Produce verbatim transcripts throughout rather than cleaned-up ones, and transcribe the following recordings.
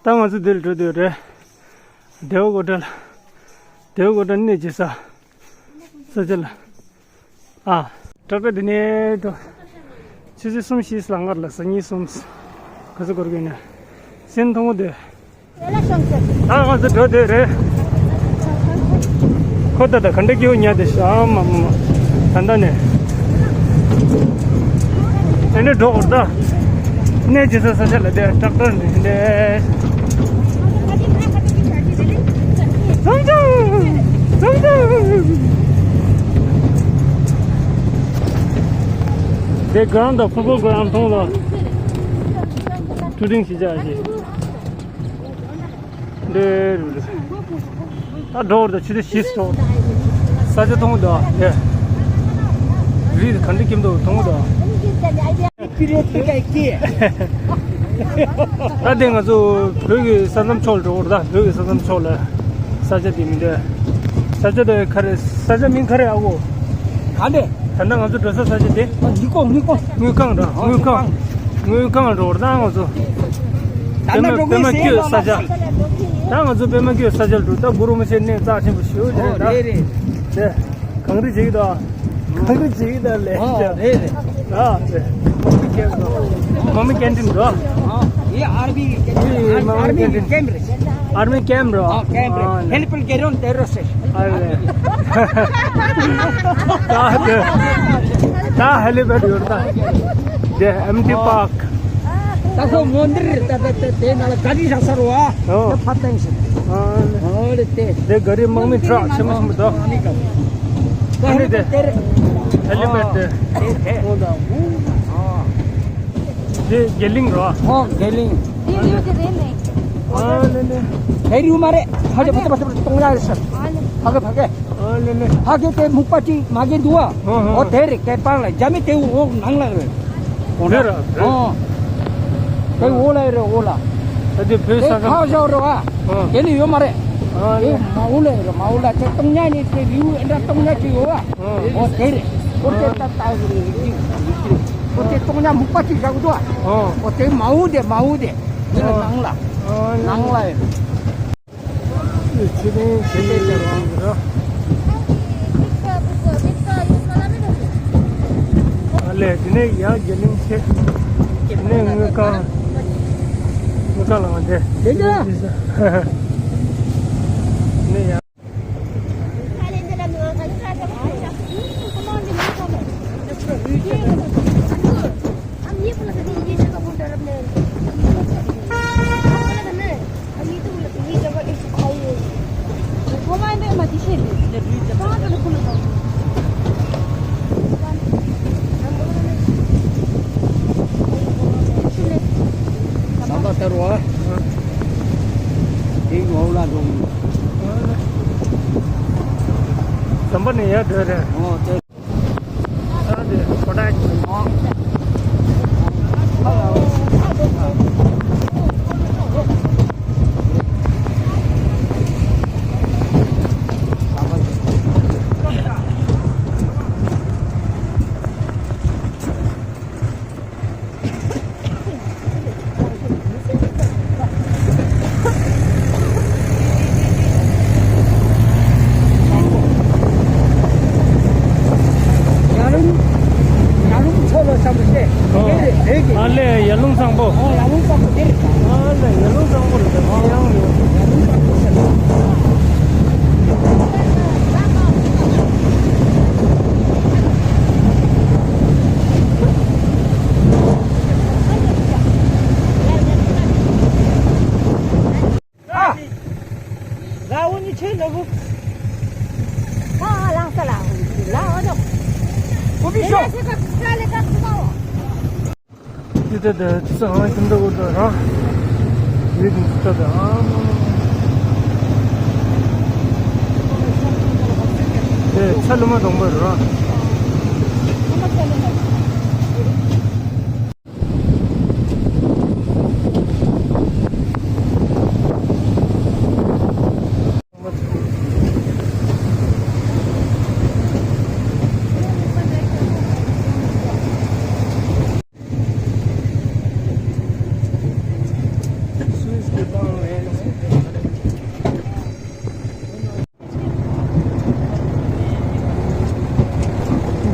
ད་ང་ཚོ་འདིར་འགྲོ་འདོད་རེད། རྡེའུ་སྒོ་འགྲམ་ལ། རྡེའུ་སྒོ་འགྲམ་གནས་ཀྱི་ས། ས་ཆ་ལ། ཨ། ཏྲག་ཏྲག་འདི་ནས་འགྲོ། ཆུ་ཚོད་གསུམ་བཞི་ལ་སྔར་ལ་ས་གཉིས་གསུམ། ག་ཚོད་འགོར་གི་ཡིན་ན། སེམས་མཐོང་གི་འདུག་ད་ང་ཚོ་འགྲོ་འདོད་རེད། ཁོ་ད་ལྟ་ག་འདྲ་སྐྱིད་པོ་ཉལ་བསྡད་ཤག་མ་མ་མ། ད་ལྟ་ནས། དེ་འདྲ་འགྲོ་དགོས་ད། གནས་ཀྱི་ས་ས་ཆ་ལ་བསྡད་ཏྲག་ཏྲག་འདི་འདྲ། ཚང་ཚང་། ཚང་ཚང་། དེ་གྲོང་དང་ཕུ་པོ་གྲོང་མཐོང་ལ། ཐུ་ཏིང་ཞིག་བྱ་ཞིག་འདི་རུ་རུ། ད་འགྲོ་བར་དུ་ཆུ་ཚོད་བཞི་འགྲོ། ས་ཆ་མཐོང་གི་འདུག་ཨ། རི་ག་འདྲ་སྐྱིད་འདུག་མཐོང་གི་འདུག་ཨ། ད་དེ་ང་ཚོ་བོད་ཀྱི་ས་མཚམས་ཕྱོགས་ལ་འགྲོ་བར། ད་བོད་ཀྱི་ས་མཚམས་ཕྱོགས་ལ་ས་ཆ་དེ་མི་འདུག་ས་ཆ་དེ་ག་རེ། ས་ཆ་མིང་ག་རེ་ཨ་ཁུ། ག་འདྲ། ད་ལྟ་ང་ཚོ་འགྲོ་ས་ས་ཆ་དེ། ཨ། དངུལ་ཀོང་། དངུལ་ཀོང་། དངུལ་ཀོང་འགྲོ། ཨ། དངུལ་ཀོང་། དངུལ་ཀོང་། དངུལ་ཀོང་འགྲོ་བར། ད་ང་ཚོ་ད་ལྟ་པད་མ། འགྲོ་པད་མ་དགོས་སྐྱིད་ས་ཆ། ས་ཆ་ལ་འགྲོ་གི་ཡིན། ད་ང་ཚོ་པད་མ་དགོས་ས་ཆ་ལ་འགྲོ། ད་གུ་རུ་མི་ཆེ་གནས་རྩ་ཆེན་པོ་ཞེ་པོ་ཅིག་རེད་ད། ཨོ། རེད་རེད། དེ་གངས་རི་བྱེད་ཀྱི་འདུག་གངས་རི་བྱེད་ཀྱི་འདུག་ལས། ཨོ། རེད་རེད། ཨ། རེད། མ་མི་ཀན་ཊིན་འགྲོ། ཨོ། ཡེ་ཨར་མི་ཀན་ཊིན། ཨེ། མ་མི་ཨར་མི་ཀན་ཊིན། ཀེམ་རེད། ཨར་མི་ཀེམ་རོ། ཨོ། ཀེམ་རེད། ཨ། ཧེ་ལི་པེཌ་གེ་རོན་ཏེ་རོ་སེ། ཨ་ལེ། ད་དེ། ད་ཧེ་ལི་པེཌ་ཡོད་ད། དེ་ཨེམ་ཊི་པཱརྐ་ད་ཁོ་མོན་དིར་ད་ད་ད་དེ་ནང་ལ་ག་རི་བཞག་ས་རོ་ཨ། ཨོ། ད་ཕར་བཏང་ཞིག་ཨ་ལེ། ཨོ་ལེ་དེ། དེ་ག་རི་དམག་མི་ཊྲག་ཆེན་མོ་ཆེན་མོ་འདུག་ཨ་ནི་དེ། ཧེ་ལི་པེཌ་དེ། ཨོ་ད། དེ་དགེ་གླིང་རོ། ཨོ་དགེ་གླིང་། དེ་ཡོད་དེ་རེད་ནས། ཨ་ལེ་ལེ། དེ་རུ་མ་རེད། ཕ་གི་ཕ་གི་ཕ་གི་གཏོང་ཡ་རེད་ཤག་ཨ་ལེ། ཕ་གི་ཕ་གི། ཨ་ལེ་ལེ། ཕ་གི་དེ་སྨུག་པ་གཅིག་མ་གི་འདུག་ཨ། ཨོ་ཨོ། ཨོ་དེ་རེད། སྐེད་པང་ལ་རྒྱ་མི་དེ་འོག་ནང་ལ་རེད། འོ་དེ་ར་རེད། ཨོ། དེ་འོག་ལ་རེད་འོག་ལ། ད་དེ་བོད་ས་དེ་ཁ་ཁ་བཞག་རོགས་ཨ། ཨོ། དེ་ནི་ཡོད་མ་རེད། ཨ་དེ་ལེ། མ་འོག་ལ་རེད་མ་འོག་ལ། དེ་གཏོང་ཡ་ནི་དེ་རིའུ་ཨེ་འདྲ་གཏོང་ཡ་གཅིག་ཡོད་ཨ། ཨོ། ཨོ་དེ་རེད། ཨོ་དེ་ད་ལྟ་ཡོད་རེད། ཨོ་དེ་གཏོང་ཡ་སྨུག་པ་གཅིག་བཞག་འདུག་ཨ། ཨོ། ཨོ་དེ་མ་འོག་དེ་མ་འོག་དེ། དེ་ལ་ནང་ལ། ཨོ་ལེ། ནང་ལ་ཡོད། ཆུ་ལེན་བྱེད་ཀྱི་ཡོད་ར། ཨ་ལས། དེ་ནས་ཡང་དགེ་གླིང་ཆེ། དེ་ནས་དངུལ་ཁང་། དངུལ་ཁང་ལ་ང་འདྲེ། དེ་ནས་ཡང་། ཟམ་པ་ལྟར་བ། དེ་ངོ་ལ་འགྲོ། ཟམ་པ་ནས་ཡར་འགྲོ་རེད། ཨོ་དེ། ཨ་དེ་ཁོ་ཐག་ཡིན། ཡར་ཀླུང་། ཡར་ཀླུང་མཚོ་ལ་བསམ་པ་ཤེས། ཨོ། དེ་རེད་དེ་གི། ཨ་ལས་ཡར་ཀླུང་བཟང་པོ། ཨོ་ཡར་ཀླུང་བཟང་པོ་དེ་རེད། ཨ་ལས་ཡར་ཀླུང་བཟང་པོ་རེད། ཨོ་ཡང་ཡོད། ཡར་ཀླུང་བཟང་པོ་རེད། དེ་ལྟར་དུས་ཚོད་ཧང་ཁྱིམ་དུ་འུར་དུ་རང་ཡུལ་དུ་འཚོ་དང་། དེ་ཚ་ལུ་མ་གདོང་པ་རང་། སུད་སི་གི་ཏང་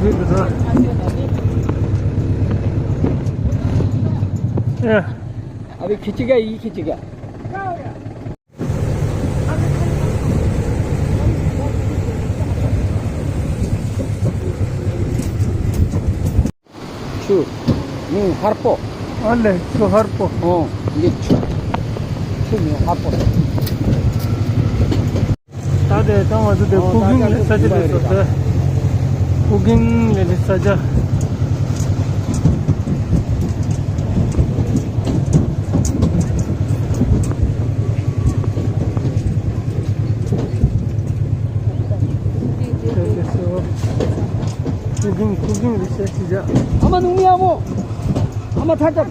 ཡ། अभी खींचेगा, ये खींचेगा। ཆུ། མི་ཧར་པོ། ཨ་ལེ། ཆུ་ཧར་པོ། ཨོ། འདི་ཆུ། ཆུ་མི་ཧར་པོ། ད་དེ་ད་ང་ཚོ་དེ་ཨོ་ཀུ་ཀིང་ལས་ས་ཆ་རེད་སོ། དེ་ཀུ་ཀིང་ལས་ས་ཆ། དེ་དེ་སོ། ཀུ་ཀིང་ཀུ་ཀིང་ལས་ས་ཆ། ཨ་མ་ནུ་མི་ཨ་མོ། ཨ་མ་ཐ་ཐམ།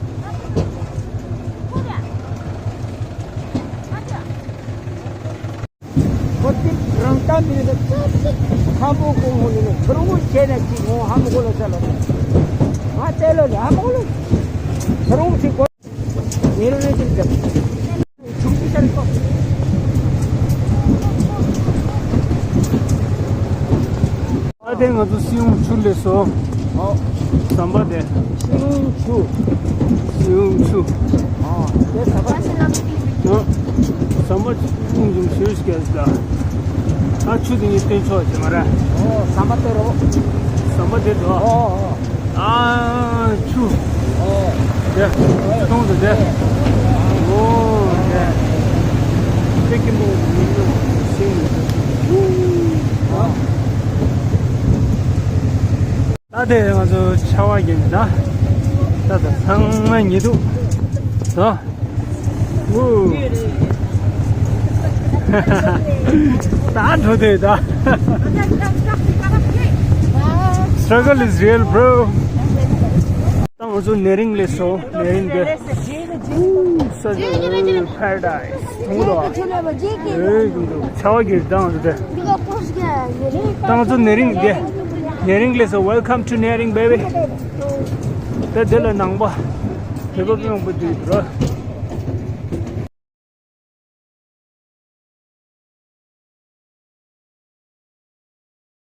ཁོ་ཚོས་རང་ལྟ་མི་ལ་ཙག་ཙིག་ཁམ་པོ་གོང་འོག་ནས་ཁུར་བོ་བྱས་ནས་ཅིག་འོང་ཧམ་གོ་ལ་ས་ལ། ང་བཙལ་ལ་ཧམ་གོ་ལ། ཁུར་བོ་ཅིག་གོ། ཉེ་རུ་ལས་ཅིག་འདེབས། ཆུང་ཆུང་ཤར་གོ། ཨ་དེ་ང་ཚོ་སིའུ་ཆུ་ལས་སོ། ཨོ། ཟམ་པ་དེ། སིའུ་ཆུ། སིའུ་ཆུ། ཨོ། དེ་ཟམ་པ་དེ། ཨ། ཟམ་པ་ཆུ་ཆུ་ཞིག་ག་ཨ་ཆུ་དེ་ཉིད་སྟོན་ཆོག་ཅེས་མ་ར། ཨོ། ཟམ་པ་དེ་རོ། ཟམ་པ་དེ་རོ། ཨོ་ཨོ། ཨ་ཆུ། ཨོ། དེ་ཆུ་དོང་དུ་དེ། ཨོ་དེ། དེ་ཀི་མོ་མི་ནུ་སིང་། ཨོ། ད་དེ་ང་ཚོ་ཆར་པ་བརྒྱབ་ནས་ད། ད་ད་ཚང་མ་ཉལ་འདུག་ད། ཨུ། ད་འགྲོ་དེ་ད། Struggle is real, bro. ད་ང་ཚོ་ནེ་རིང་སླེབས་སོང་། ནེ་རིང་དེ། Such a paradise. དུང་རོ། ཨེ་དུང་རོ། ཆར་པ་བརྒྱབ་ད་ང་ཚོ་དེ། ད་ང་ཚོ་ནེ་རིང་དེ། ནེ་རིང་སླེབས་སོང་། Welcome to Nering, baby. ད་དེ་ལ་ནང་པ། བོད་པ་དཔེ་མང་པོ་འདུག་ར།